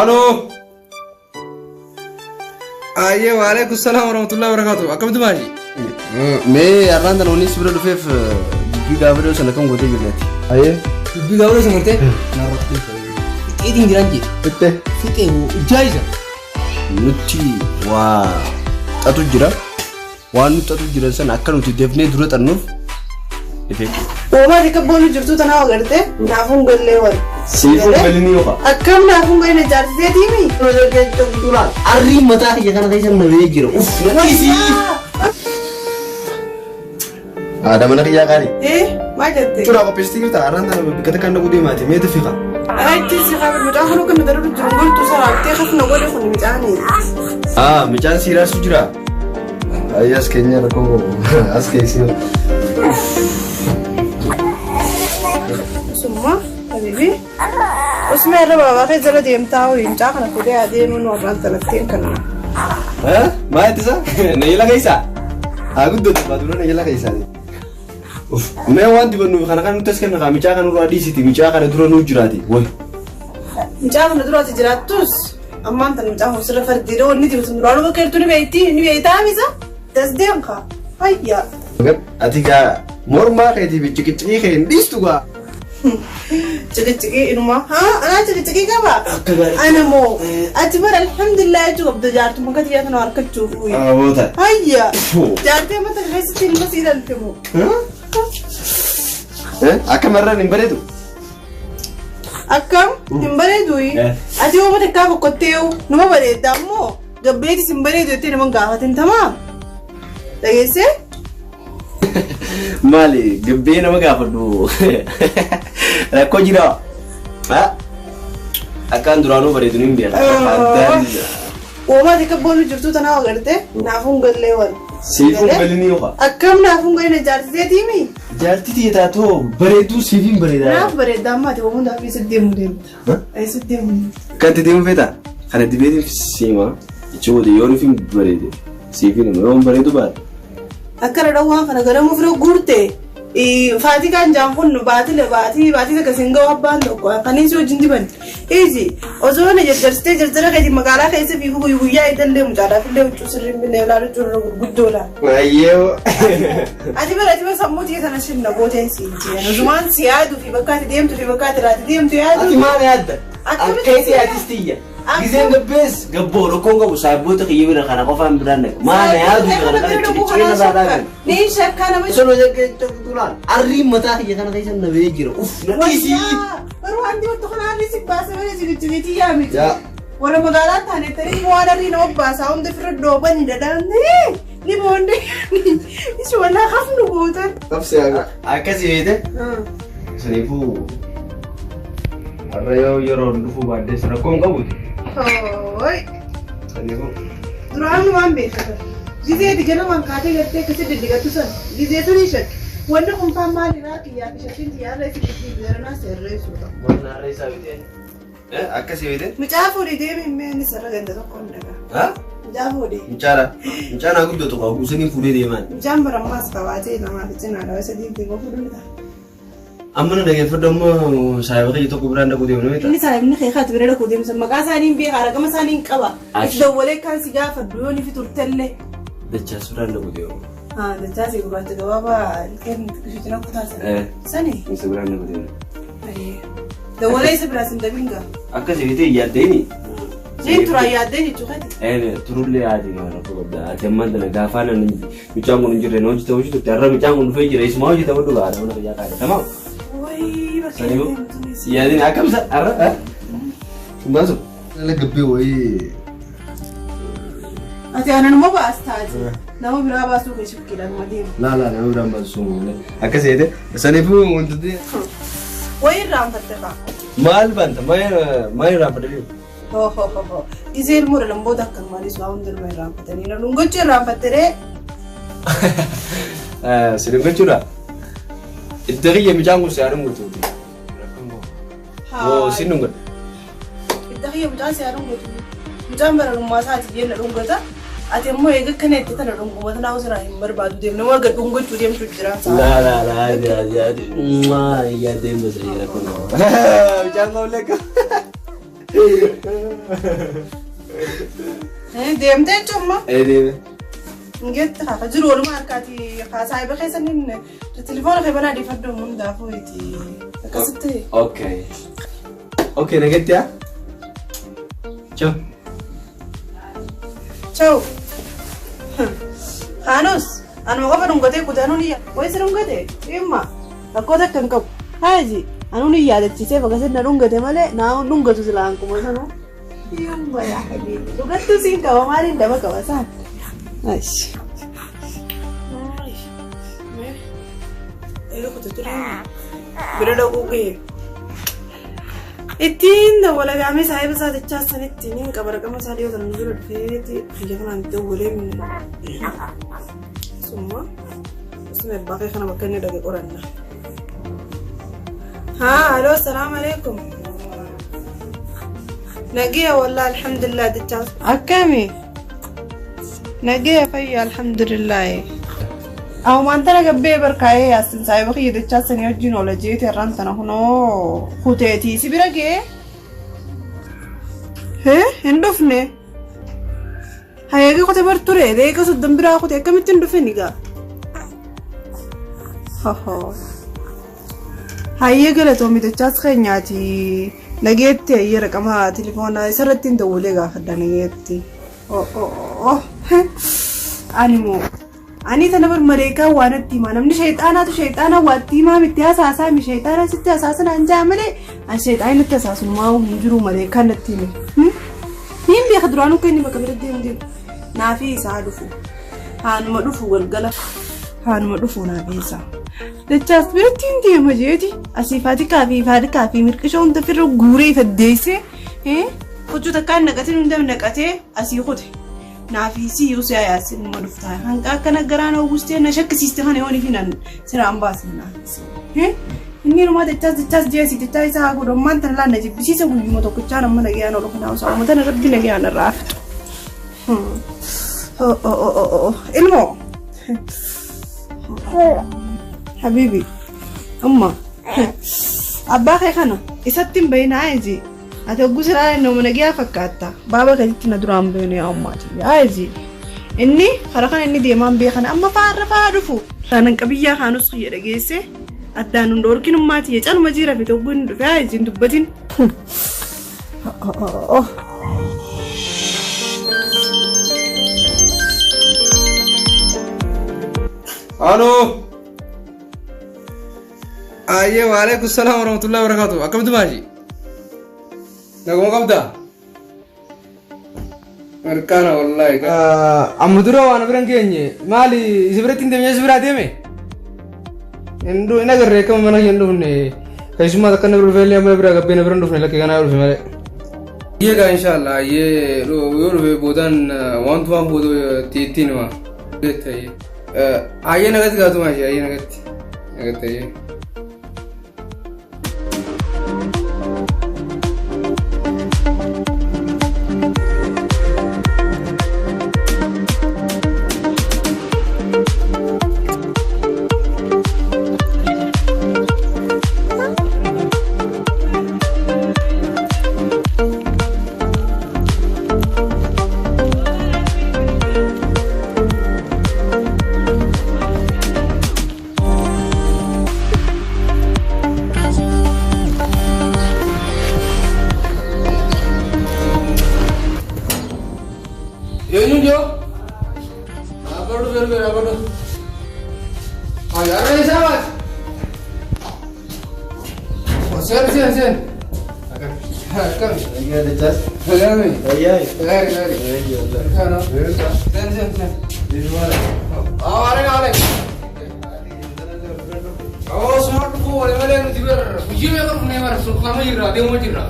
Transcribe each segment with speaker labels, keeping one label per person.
Speaker 1: Aloo. Ayyee waalaikum salaam warahmatullahi wabarakatuh. Akkamitti maashi?
Speaker 2: Mee har'aan tana wanni si bira dhufeef dubbii gaafa dhiyoo sana kam gootee jirti? Ayyee.
Speaker 1: Dubbii gaafa dhiyoo sana gartee? Narratti fixeetiin jiraan jee.
Speaker 2: Fitte.
Speaker 1: Fixee ijaa isa.
Speaker 2: Nutti waa xatu jira. Waan nutti xatu jira sana akka nuti dafnee dura xannuuf ife.
Speaker 3: Uumaa xiqqaa boonu jirtu tanaa agartee naafuun gallee wal.
Speaker 2: Siifuu galinii yookaan.
Speaker 3: Akkam naafuun galee jaarsiseetiimi.
Speaker 2: Arrii mataa kiyya kana keessa na ba'ee jira. Uff na dhiisii. Haadha mana kiyyaa qaalii.
Speaker 3: Eh maal jette?
Speaker 2: Curaa qopheessitee jirta har'aan tana bakka takkaan dhaquu deemaati mee tafiqa.
Speaker 3: Achi si qaba mucaan kun akka nu darbu jiru goltu saraabtee hafna godhe kun mucaani.
Speaker 2: Ah mucaan siiraasu jira. Ayyi as keenya rakkoo qabu as keessi.
Speaker 3: Summa habibi. Usma irra baabaa kee jala deemtaa ho'i mucaa kana fuudhee adeemuu nu har'aan tanattiin kana.
Speaker 2: Maal ittisa? Na jala keessaa? Haa guddatu haa dura na jala keessaa. Mee waan dibannuuf kana kan nutti as kenna kaa mucaa kana duraa dhiisiti mucaa kana dura nuu jiraati way.
Speaker 3: Mucaa kana duraati jiraattus ammaan tan mucaa kun sirra fardiidha wanni dibatu duraanuu bakka jirtu ni beekti ni beektaa misa das deemka hayya.
Speaker 2: Ati gaa mormaa keetii fi ciqiciqii kee hin dhiistu gaa.
Speaker 3: Ciqiciqii inuma haa anaa ciqiciqii qaba.
Speaker 2: Akka gaarii.
Speaker 3: Ana moo ati bara alhamdulillah jechuu qabda jaartuma akka xiyyaa tana harkachuuf.
Speaker 2: Aboota.
Speaker 3: Hayya jaartee mata keessatti ilma sii dhalte moo.
Speaker 2: Akka marraan hin bareedu.
Speaker 3: Akkam hin bareedu. Ati yoo mata kaa boqqottee numa bareedda ammoo gabbeetis hin bareedu jettee nama gaafatin tamaa. Dhageessee?
Speaker 2: Maali gabbee nama gaafadhu rakkoo jira. Akkaan duraanuu bareedu ni beeka. Addaan
Speaker 3: Uumaa xiqqaa boonu jirtu tanaa agartee naafuun gallee wal.
Speaker 2: Siifuun galinii yookaan.
Speaker 3: Akkam naafuun galee jaarsiseetiimi.
Speaker 2: Jaartii tiyya taatoo bareedduu siifiin bareedaa.
Speaker 3: Naaf bareedda amma ati uumaa hundaaf eessa deemu deemta. Eessa deemu deemta.
Speaker 2: Kan itti deemu feetaa? Kana dibeetiin siima. Jechuun yoo nuuf hin bareede siifiin yoo hin bareedu baate.
Speaker 3: Akka dhadhawwaan kana ganama ofirra guurte faatii kan jaan kun baatile baatii baatii takka siin ga'u abbaan tokko akkanii si wajjin diban. Izi osoo na jarjarsitee jarjara keetiin magaalaa keessa fiigu guyyaa guyyaa itallee mucaadhaaf illee huccuu sirriin binnee ilaalu jirru gurguddoodha.
Speaker 2: Baay'ee.
Speaker 3: Ati bara ati bara sammuu tiyya sana shinna gooteen siin jeen. Osumaan si yaaduu fi bakka ati deemtu fi bakka ati irraa ati deemtu yaaduu.
Speaker 2: Ati maal yaadda?
Speaker 3: Akkamitti
Speaker 2: Akka isii atis tiyya. Giseen gabbees gabboo rakkoon qabu saabboota kiyya bira kana qofaan biraan dhaqa. Maal yaadu kana kana ciqiciqee na saadhaa
Speaker 3: Ni shakkaa nama
Speaker 2: Osoo na jaggee Arriin mataa kiyya kana keessa na ba'ee jira. Uff na dhiisii.
Speaker 3: Garuu wanti wanti kana harri si baasa malee ciqiciqiitii yaa miti.
Speaker 2: Yaa.
Speaker 3: Warra magaalaa taane tarii waan harri nama baasaa hunda ofirra dhoobani dhadhaamne ni boonde isi walaa hafnu gootan.
Speaker 2: Qabsi akkasii beekte. Saniifuu har'a yoo yeroo dhufuu baaddees rakkoon qabuuti.
Speaker 3: Hooyi.
Speaker 2: Saniifuu.
Speaker 3: Duraan waan beekatan. Gizee ganamaan kaatee gartee akkasii diddigattu san gizee sanii shakki. Wanni kun faan maalirraa kiyyaa fi shakkiin xiyyaarra isin ittiin garanaa seerreessuudha.
Speaker 2: Waan har'a isaa bitee. Akkasii beekte.
Speaker 3: Mucaa fuudhii deemi mee inni sarara ganda tokko hin dhagaa. Mucaa fuudhii.
Speaker 2: Mucaadha. Mucaan haa guddatu qaba. Guusanii fuudhee deemaan.
Speaker 3: Mucaan barammaas qabaatee lamaa fi cinaadha. Isa diimtee koo fuudhuu ni ta'a.
Speaker 2: Amma na dhageeffadhu amma saayiba kiyya tokko biraan dhaquu deemna beektaa?
Speaker 3: Inni saayibni kee kaati bira dhaquu deemsa. Maqaa isaanii hin beekaa raqama isaanii hin qaba.
Speaker 2: Achi.
Speaker 3: Dawwalee kan si gaafadhu yoo ni fi turtellee.
Speaker 2: Dachaas biraan dhaquu deemu.
Speaker 3: Haa dachaasii gurraacha gabaabaa ilkeen xiqqishuu cina kutaa sana. Sani.
Speaker 2: Isa biraan dhaquu deemu.
Speaker 3: Dawwalee isa biraas hin dabin gaa.
Speaker 2: Akkasii bitee yaaddeeni.
Speaker 3: Niin turaa yaaddee jechuu kati.
Speaker 2: Turullee haati maa rakkoo qabda. Ati ammaan tana gaafaa nan mucaan kun hin jirre na hojjeta hojjetu har'a mucaan kun dhufee jira isumaa hojjeta hodhu gaadha mana fayyaa kaadha tamaam.
Speaker 3: Wayii bakka
Speaker 2: Saniifuu yaadin akkam isa har'a. Baasu. Lala gabbee wayii.
Speaker 3: Ati aananuma baastaati. Nama biraa baasuu kee shakkiidhaan ma deemu.
Speaker 2: Laa laa nama biraan baasu akkas jedhe saniifuu wantoota
Speaker 3: Wayii irraanfatte faa.
Speaker 2: maal banta maal irraanfadhe
Speaker 3: Ho ho ho ho. Gisee ilmoo dhalan booda akkanumaanis waa hundinuma irraanfatanii na dhungachuu irraanfatte ree.
Speaker 2: Si dhungachuudha. Itti kiyya mucaan kun si haa dhungatuuti. Moo si dhungata.
Speaker 3: Itti kiyya mucaan si haa dhungatu. Mucaan bararummaa isaati jenna dhungata. Ati immoo eega akkana itti tana dhunguma tanaa osoo hin barbaadu deemna. Nama gad dhungachuu deemtu jira.
Speaker 2: Laa laa laa yaa yaa deema isa jira kun. Mucaan kun lekka.
Speaker 3: Deemtee jechuun
Speaker 2: Ee deeme.
Speaker 3: Ngetti haa jiru walumaa harkaati haa saayiba keessan telefoona kee banaa dhiifadhu hundaafuu itti akkasitti.
Speaker 2: Okay. Okay, nagatti haa? Ciao.
Speaker 3: Ciao. Haanus anuma qofa dhungatee kutaanuu ni wayi si dhungate dhimma rakkoo takka hin qabu. Haaji anuu ni yaadachiisee bakka na dhungate malee naa dhungatu silaa hankuma sanuu. Yumma yaa habiibi dhugattuu siin qaba maaliin daba qaba isaan. Ashi. Bira dhaquu gahee. Ittiin dawwalagaamee saayiba isaa dachaa sanitti ni qaba raqama isaa dhiyoo sana dura dhufeeti biyya kanaan dawwalee summa suma abbaa kee kana bakka inni dhaqe qoranna. Haa aloo salaamu alaikum. Nagiya wallah alhamdulillah dachaa. Akkami? Nagiya fayya alhamdulillah. Ahumaan tana gabbee barkaa'ee yaasin saayiba kiyya dachaa sanii wajjin oola jeeti har'aan tana kunoo kuteetii si bira ga'ee? Hee hin dhufne? Hayeega kute bar ture deeqa soddon biraa kute akkamitti hin dhufin egaa? Hayyee galatoomi dachaas keenyaati nageetti hayyee raqama telefoona isarratti hin dawwalee gaafadha nageetti. Ani moo ani tana bar maleekaa waan itti himaa namni shayxaanaatu shayxaana waa itti himaa miti hasaasaa mi shayxaana sitti hasaasan an jaa malee an shayxaani natti hasaasun maa hin jiru maleekaan natti hime. Niin beeka duraanuu akka inni bakka bira deemu deemu naafii isaa dhufu haanuma dhufu galgala haanuma dhufu naafii isaa. Dachaas biratti hin deema jeeti asii faatikaa fi faatikaa fi mirqishoo hunda firra guuree faddeessee huccuu takkaan naqatin hunda naqatee asii kute. Naafii si yoo si'a yaasin numa dhuftaa hanqa akkana garaan hawwistee na shakkisiiste kana yoon ifinan siraan baasin naafisi. Inni numaa dachaas dachaas jeesi dachaa isaa haa godhu ammaan tana laan na jibbisiisa guyyuma tokkichaan amma nagayaan ol kanaa osoo amma tana rabbi nagayaan irraa fixu. Ilmoo. Habibi. Umma. Abbaa kee kana isatti hin bahin haa iji. Ati hogguu siraa nama nagayaa fakkaatta. Baaba keetitti na duraan bayinu yaa ummaati. Haa iji. Inni karaa kana inni deemaan beekan amma faarra faa dhufu. Kanan qabiyyaa kaanus kiyya dhageesse addaan hin dhoorkin ummaati calma jiira fi hogguu inni dhufe haa iji hin dubbatin.
Speaker 1: Aloo. Ayyee waalaikum salaam warahmatullahi wabarakatuh. Akkamitti maashi? Naguma qabdaa? Mirqaana wallaahi. Amma dura waan bira hin geenye maali isi biratti hin deemne si biraa deeme? Hin agarree akkama mana hin dhufne. Keessumaa takka na bira dhufee illee amma bira gabbee na bira hin dhufne lakkee kanaa dhufe malee. Iyyee gaa inshaallah iyyee yoo dhufe boodaan wantumaan booda ittiin hima. Ayyee nagatti gaatuma ishee ayyee nagatti. Nagatti ayyee. Eenyu joo? Abadu beru abadu. Ayyaara isaa baati. Seen seen seen. Akkam.
Speaker 2: Nagaa dachaas.
Speaker 1: Nagaame.
Speaker 2: Fayyaa.
Speaker 1: Gaarii gaarii.
Speaker 2: Kana.
Speaker 1: Seen seen seen. Awaare awaare. Awwa suma dhufu wale malee nuti bar hojii meeqa dhufnee bar sulqama jirra deemuma jirra.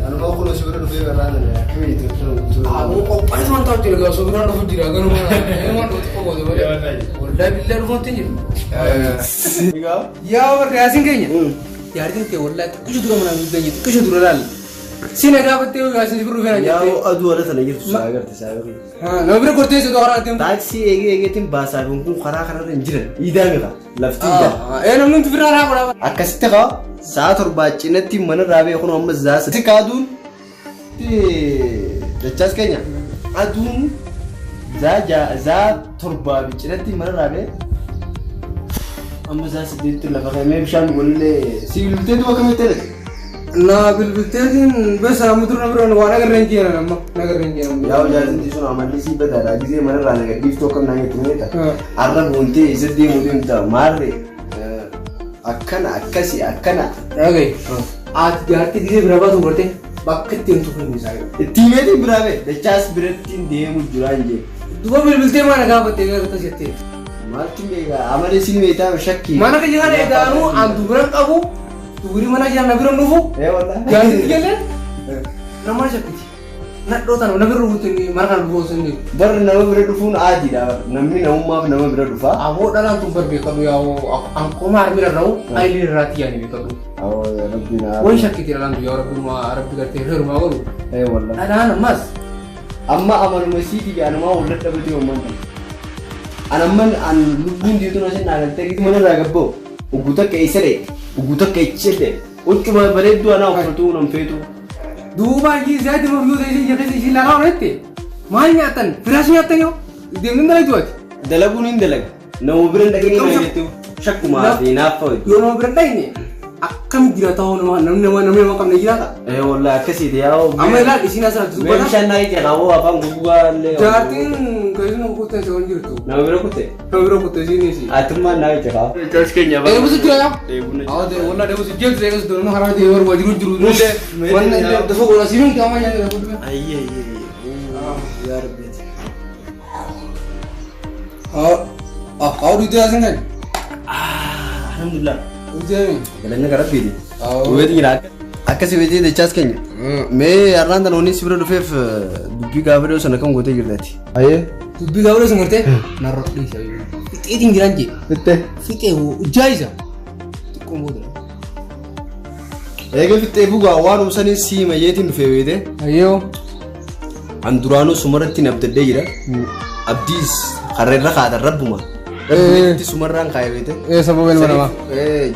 Speaker 2: Anuma kun osoo bira dhufee barraa nana akkamiin Itoophiyaa
Speaker 1: Aboo qophaa'ee waan taatu jira osoo biraan dhufu jira garuu waan dhufu xiqqoo goote malee. Wallahi billahi dhufuutti hin jiru. Yaa warra yaasiin keenya. Yaartiin kee wallahi xiqqishu dura mana hin geenye xiqqishu dura laal. Si na gaafattee yoo yaasiin si bira dhufee na jettee.
Speaker 2: Yaa aduu ala tana jirtu saa agarte saa agarte.
Speaker 1: Nama bira gortee si karaa deemtu.
Speaker 2: Taaksii eegee eegeetiin baasaa fi kun karaa kanarra hin jiran. Iidaa miqa lafti iidaa.
Speaker 1: Ee namni hundi biraa raa godhaa.
Speaker 2: Akkasitti kaa sa'a torbaa cinatti mana irraa bee kun amma zaasa. Si kaaduun Akkasitti dachaas keenya aduun zaa 7 cinatti mana raabee amma zaa 8 lafa kaa'amee bishaan walillee si bilbilteetu akkamitti ta'e?
Speaker 1: Na bilbilteetiin bes amma dura na bira waan agarreen jeenan amma nagarreen jeenan.
Speaker 2: Yaa jaartiin sun amalli sii badaadha gisee mana irraa naga dhiiftuu akkam naa jettu meeta arra boontee isa deemu deemta maarree akkana akkasi akkana.
Speaker 1: Dhagaye. Ati jaartii gisee bira baatu gortee bakka itti himtu kun isaa.
Speaker 2: Itti himeetiin biraa bee dachaas biratti deemu jiraan jee.
Speaker 1: Duba bilbiltee mana gaafattee gara akkas jettee.
Speaker 2: Maaltu beekaa amalee siin meetaa shakkii.
Speaker 1: Mana kiyya kana eegaanuu an dubaran qabu dubri mana jiran na bira dhufu.
Speaker 2: Ee wallaahi.
Speaker 1: Jaartii jalleen nama shakkiti. Nadhoo tana na bira dhufuutti mana kana dhufuu osoo hin jiru.
Speaker 2: Barri nama bira dhufuun aadiidha. Namni namummaaf nama bira dhufa.
Speaker 1: Aboo dhalaan tun bar beekadhu yaa ankooma harmi rarra'u ayilee irraatti yaani beekadhu.
Speaker 2: Awoo rabbi naa.
Speaker 1: Way shakkiti dhalaan tun yaa rabbi maa rabbi gartee heerumaa godhu.
Speaker 2: Ee wallaahi.
Speaker 1: Dhalaan ammas
Speaker 2: Amma amaluma isiitii fi anumaa wal dadhabatee uumman kana. An amman an lubbuun diituun asin naa galtee mana irraa gabba'u. Ugguu takka eessa dha'e? Ugguu takka eessa dha'e? Huccuma bareedduu anaa uffatuu nan feetu.
Speaker 1: Duuba ishii zaati mafiyuu ta'e ishii keessa ishii laalaa oolette maal nyaatan firaas nyaatan yoo deemni dalagdu ati.
Speaker 2: Dalaguun hin dalaga. Nama bira hin dhaqinii na jettu shakkumaa fi naaffa wajji.
Speaker 1: Yoo nama bira hin dhaqne akkam jiraata hoo nama namni nama namni nama qabne jiraata.
Speaker 2: Ee wallahi akkasiiti yaa.
Speaker 1: Amma ilaal isiin asirratti
Speaker 2: Mee
Speaker 1: dubbata.
Speaker 2: bishaan naa hiike kaawwoo afaan guggugaa illee.
Speaker 1: Jaartiin keessuma kuttee isa waan jirtu.
Speaker 2: Nama bira kutte.
Speaker 1: Nama bira kuttee isiinis.
Speaker 2: Atummaan naa hiike kaawwoo. Dachaas keenya
Speaker 1: Dheebusu jira yaa.
Speaker 2: Dheebuun
Speaker 1: Haa ta'e walaa dheebusu jirtu eegas doonuu karaa deemee barbaadu jiru jiru. Nullee wanna illee dafa godha sinuun qaamaa nyaata dafa.
Speaker 2: Ayyee ayyee ayyee. Yaa rabbi.
Speaker 1: Haa dhugdee asin kan.
Speaker 2: Alhamdulillah.
Speaker 1: Dhugdee mi?
Speaker 2: Galanni gara rabbiiti. Dhugeetu jira. Akkasi beektee dachaas keenya. Mee har'aan tana wanni si bira dhufeef dubbii gaafa dhiyoo sana kam gootee jirtaati? Ayyee.
Speaker 1: Dubbii gaafa dhiyoo sana gartee narra dhiisa. Fixeetiin jiraan jee.
Speaker 2: Fitte.
Speaker 1: Fixee hojjaa isa. Xiqqoon booda.
Speaker 2: Eega fixxee bugaa waan umsanii sii mayyeetiin dhufee beekte.
Speaker 1: Ayyoo.
Speaker 2: An duraanuu sumarratti hin abdadhee jira. Abdiis karra irra kaatan rabbuma. Rabbitti sumarraan kaa'e beekte.
Speaker 1: Ee sababa ilma namaa.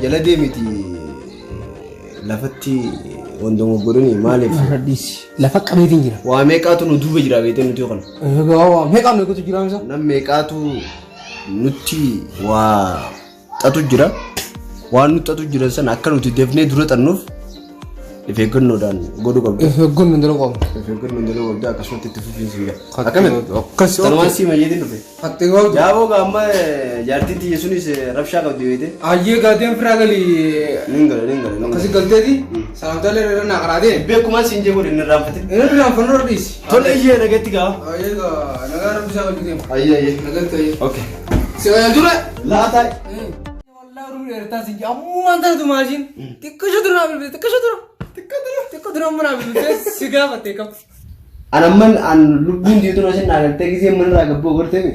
Speaker 2: Jala deemiti lafatti wanta godhani maaliif?
Speaker 1: Dhiisi. Lafa qabeetiin jira.
Speaker 2: Waa meeqaatu nu duuba jira beekte nuti kana.
Speaker 1: Egaa waa meeqaan meeqatu jira isa?
Speaker 2: Nam meeqaatu nutti waa xatu jira. Waan nutti xatu jira sana akka nuti dafnee dura xannuuf If eeggannoodhaan godhuu qabda.
Speaker 1: If eeggannoon dalaguu qabna.
Speaker 2: If eeggannoon dalaguu qabda akkasumatti itti fufiinsi jira. Akkamitti?
Speaker 1: Akkas.
Speaker 2: Tanumaan sii mayyeetiin dhufe.
Speaker 1: Fattee qabdu.
Speaker 2: Yaaboo gaa amma jaartiin tiyya sunis rabshaa qabdi beekte.
Speaker 1: Ayyee gaateen firaa gali.
Speaker 2: Nin gala nin gala.
Speaker 1: Akkasi galteeti. Salaamtaalee irra naa qaraatee.
Speaker 2: Beekumaan siin jee godhe inni irraanfatin.
Speaker 1: Inni irraanfannoo irra dhiisi.
Speaker 2: Tole iyyee nagatti gaa.
Speaker 1: Ayyee gaa nagaa rabbi isaa wajjin deema.
Speaker 2: Ayyee ayyee.
Speaker 1: Nagatti ayyee.
Speaker 2: Okay.
Speaker 1: Si qajeelchure.
Speaker 2: Laataa.
Speaker 1: Wallaahi urmii dheerataa si ammumaan tana tumaashiin xiqqisho dura naa bilbilte xiqqisho dura xiqqo dura xiqqo dura amma naa bilbilte si gaafatte qab.
Speaker 2: An amman an lubbuun diituun asin naa galtee gisee mana irraa gabboo gortee mi?